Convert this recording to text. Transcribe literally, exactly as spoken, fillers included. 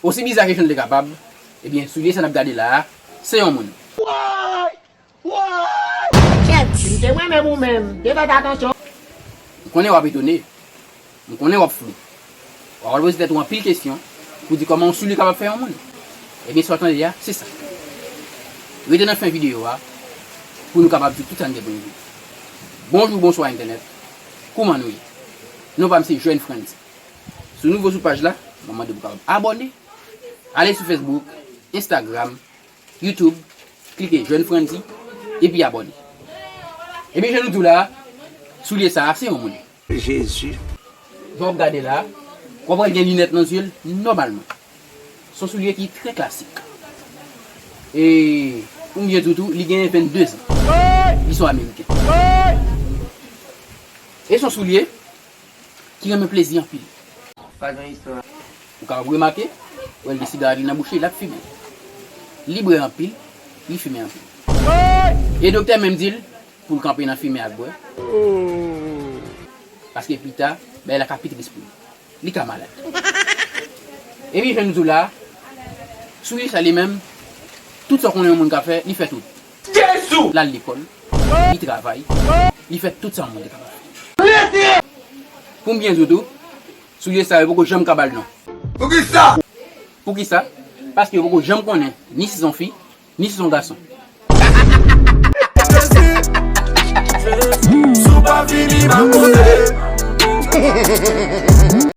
Osi biza ke jan l te kapab, ebyen, soulye sa n ap gade la a, se yon moun. M te mwen menm ou menm, te fè atansyon. M konnen w ap etone, m konnen w ap flou. W ap poze tèt ou anpil kesyon pou di kòman yon soulye kapab fè yon moun. Ebyen, sa w tande a, se sa. Rete nan fen videyo a pou nou kapab di tout sa n gen pou n di. Bonjou, bonswa entènèt. Kouman nou ye? Non pa m se Jèn Frandzy. Si w nouvo sou paj la, mwen mande pou w kapab abòne. Ale sou Facebook, Instagram, YouTube, klike Jèn Frandzy, epi abòne. Ebyen, jan nou di w la a, soulye sa a, se yon moun. Jezi. Jan w ap gade la a, w ap wè l gen linèt nan zye l, nòmalman. Se yon soulye ki trè klasik. E, pou m byen di w tou, li gen vennde zan. Li se yon Ameriken. E se yon soulye ki renmen plezi anpil. Pa gen istwa. Ou kapab remake, wè l gen sigarèt li nan bouch li, l ap fimen. Li bwè anpil, li fimen anpil. E doktè menm di l pou l kanpe nan fimen ak bwè. Paske pita, bagay la ka pi tris pou li. Li ka malad. Epi jan m di w la, soulye sa li menm, tout sa w konnen yon moun ka fè, li fè tout. L al lekòl, li travay, li fè tout sa yon moun te kapab fè. Pou m byen di w tou, soulye sa yo poko janm ka ba l non. Poukisa? Poukisa? Paske yo poko janm konnen ni si se yon fi, ni si se yon gason. Si w pa vini, m ap moute.